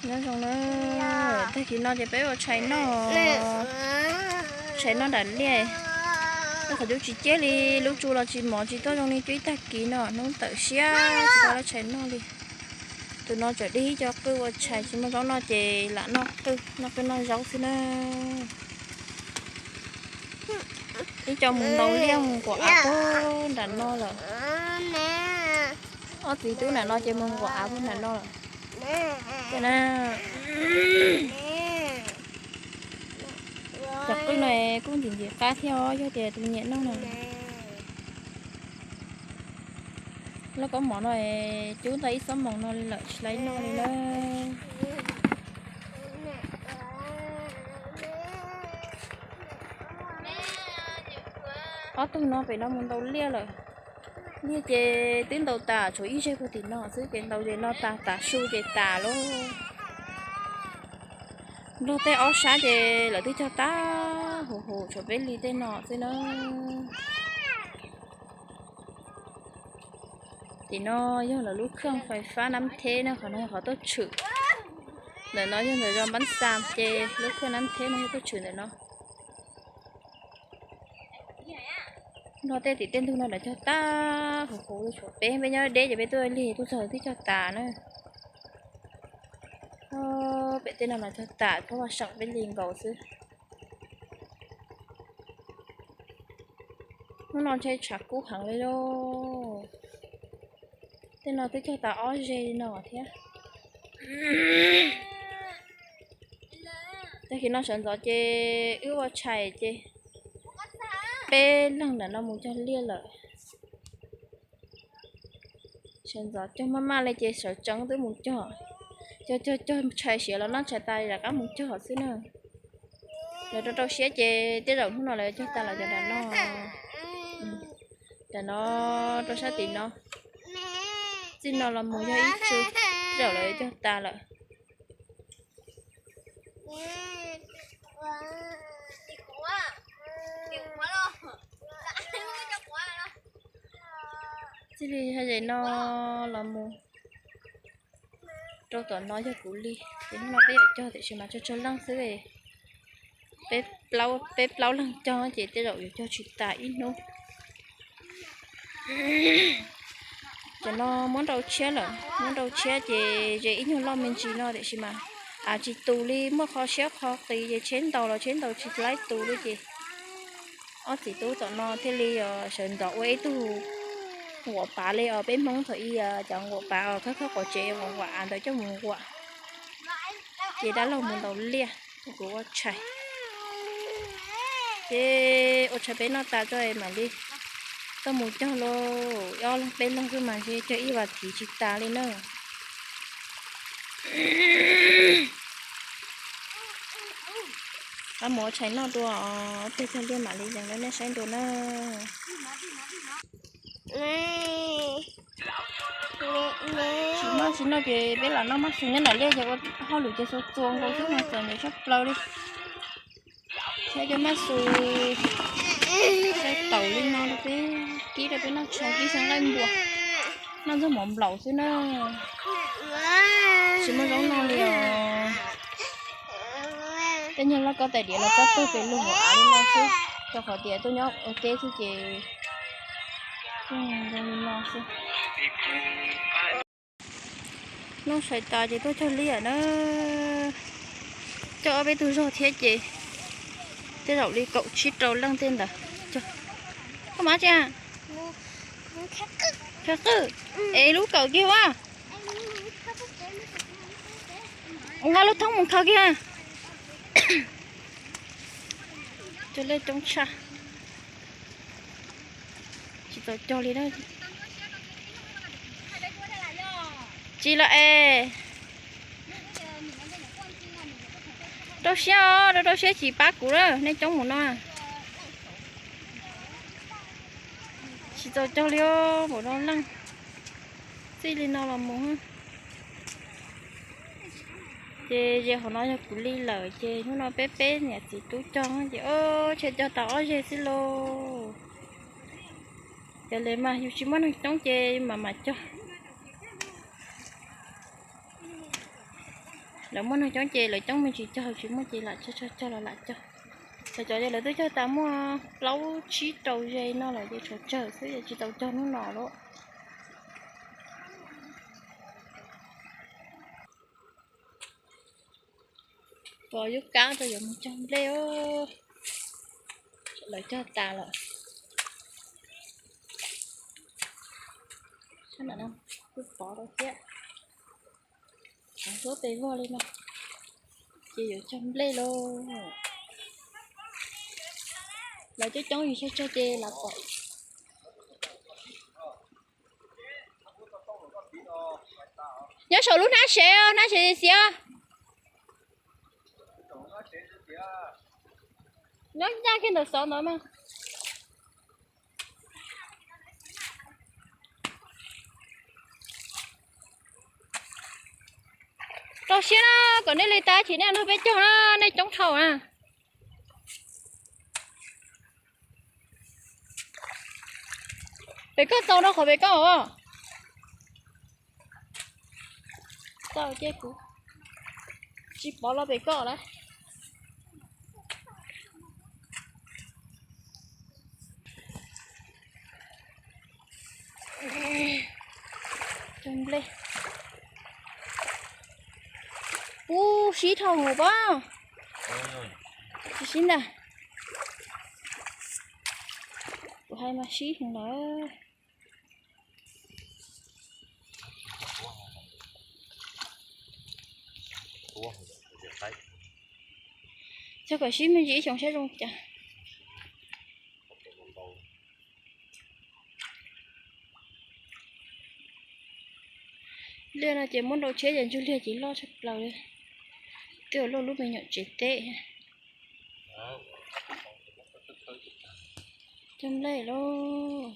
Nyob zoo na, tag kis no ces peb ua tshais noj, tshais noj nram liaj. Noj qhov cub tsis ciab li, lub tsu los tsis mov tsis tuaj zoo li cub ib tag kis no, hnub tawm siab tsis tau ua tshais noj li. Tus no tseem dig ib co qwj ua tshais, tsis muaj zaub noj ces lam noj qwj, noj qwj noj zaub xwb na. Ib co mus ntaus liaj mus nquam av puag nram no lawm. Ob txiv tub nram no ces mus nquam av puag nram no lawm. Cov qwj no kuj ntxim ntxim qab thiab os, yog tias tus nyiam noj no. Lauj kaub mov no cub tau ib xuab moos no li lawm tsis laib noj li na. Ob tug no pem no mus ntaus liaj lawm. Liaj ces twb ntaus tas, tshuav ib zeg puag tim no xwb ces ntaus ces no tas, tav su ces tas lauj. Nrog tej ob sab ces lawv twb cog tag huv huv, tshuav peb li tej no xwb na. Tim no yog lawv lub khaj fais fab nab theb na, qhov no yog qhov tuaj tshwm. Ntawm no yog ntawm zos Npab Xa ces lub khaj nab theb no yog tuaj tshwm ntawm no. Nrog tej tim tej ntug no lawv cog tag huv huv, tshuav peb, peb nyob deb ces peb tuaj lig tuaj txog twb cog tas na. Pem tej no mas cog tas, pab vaj seem peb li nkaus xwb. Hnub no ntshe tshav kub heev li lauj. Tej no twb cog tas ob zeg li no thiab. Tag kis no sawv ntxov ces wb ua tshais ces peb leeg ntawm no mus cog liaj lawm. Sawv ntxov cog maj maj li ces sawv tsees twb mus cog. Cog cog cog tshais siav los noj tshais tas rov qab mus cog xwb na. Lawv rau rau siab ces tej zaum hnub no lawv cog tas lawm cov nram no. Nram no rau sab tim no. Txij no los mus yog ib tsu, tej zaum lawv cog tas lawm. Txij li hais zem no los mus rau tom no yog kuv li. Ces hnub no peb yuav cog tiam sis mas tsawg tsawg leej xwb. Peb plaub leeg cog ces tej zaum yuav cog tsis tas ib hnub. Cov no muab nrau tshiab lawm, muab nrau tshiab ces ze ib nyuag loj me ntsis no tiam sis mas tsis tus li, muaj qhov siab qhov qis ces tsheb ntaus los tsheb ntaus tsis laib tus li ces ob txiv tub tom no thiaj li sawv ntxov ua ib tug nquam pav li os, peb Hmoob thaum ub cov nquam pav os, khawb khawb quav tsev nquam nquam av ntawd coj mus nquam. Ces dab laug mus ntaus liaj, kuv ua tshais. Ces ua tshais peb noj tas tso mam li tuaj mus cog lauj, ob leeg peb leeg xwb mas ntshe cog ib vas thiv tsis tas li na. Rov mus ua tshais noj dua, tej cog liaj mam li yees rau nej saib dua na. Tsis noj tsis noj ces peb lam noj maj xus nyob nram liaj ces ua hauj lwm ces xuas txuas nkaus xwb mas txom nyem tshaj plaws li. Thiab cov maj xus, saib taus li no rau peb kib rau peb noj tshais kib xeev nqaij npua, noj ntxuag mov nplaum xwb na. Tsis muaj zaub noj li os. Tej nyuag lauj kaub tais diav los txob pawg pes lug hauv av li no xwb, rau qhov tias tuaj nyob ua teb xwb ces zoo li no xwb. Noj tshais tas ces tuaj cog liaj na. Coj ob peb tug zog thiab ces tej zaum li kaum tsib rau leej tej ntawd. Koj mas tsi, khaws qwj, es lub kawm kiag a, nqa lub thoob mus khaws kiag. Cog liaj coob tshaj. Tsis txaus cog li na. Tsis los es rau siab os, rau rau siab tsis pab kuv lawm, nej coob mus no. Tsis txaus cog li os, npaum no leej. Txij li no los mus. Ces ze hauv no yog kuv li lawm ces hnub no peb peb niam txiv tub cog ces tshe cog tau ob zeg xwb lauj. Ces li mas yus tsis muaj neeg coob ces mam mam cog. Lawv muaj neeg coob ces lawv coob me ntsis cog, tsis muaj ces lam cog cog cog los lam cog. Lawv cov ces lawv twb cog tas muaj plaub tsib rau ze no lawm ces tshuav tsawg xwb ces tsis tau cog hnub no lawm. Pom yub kab rau yuav mus cog nplej. Lawv cog tas lawm. Kuj pov rau thiab. Ntsuab pes vog li no ces yuav cog nplej lauj. Lawv coob coob yus xyov tsawg ces lawv pom. Nyob saum lub hnab sev, hnab sev xiav. Nyob ncaj kiag ntawm xov ntawd mas. Rau siab na, kom nej li tab sis nej nrog peb cog na, nej coob dhau na. Pem koj txaus rau qhov pem koj os. Txaus ces kuv tsis pov los pem koj lawm. Cog nplej. Ub, sib dhau hauv pob. Tsis sib ntag. Kuv hais mas sib heev lawm. Cog kom sib me ntsis ib xyoos saib zoo cas. Liaj no ces muab nrau tsheb ces ntsug liag ces loj tshaj plaws li. Twb ua luaj lub me nyuam tsev teb. Cog nplej lauj.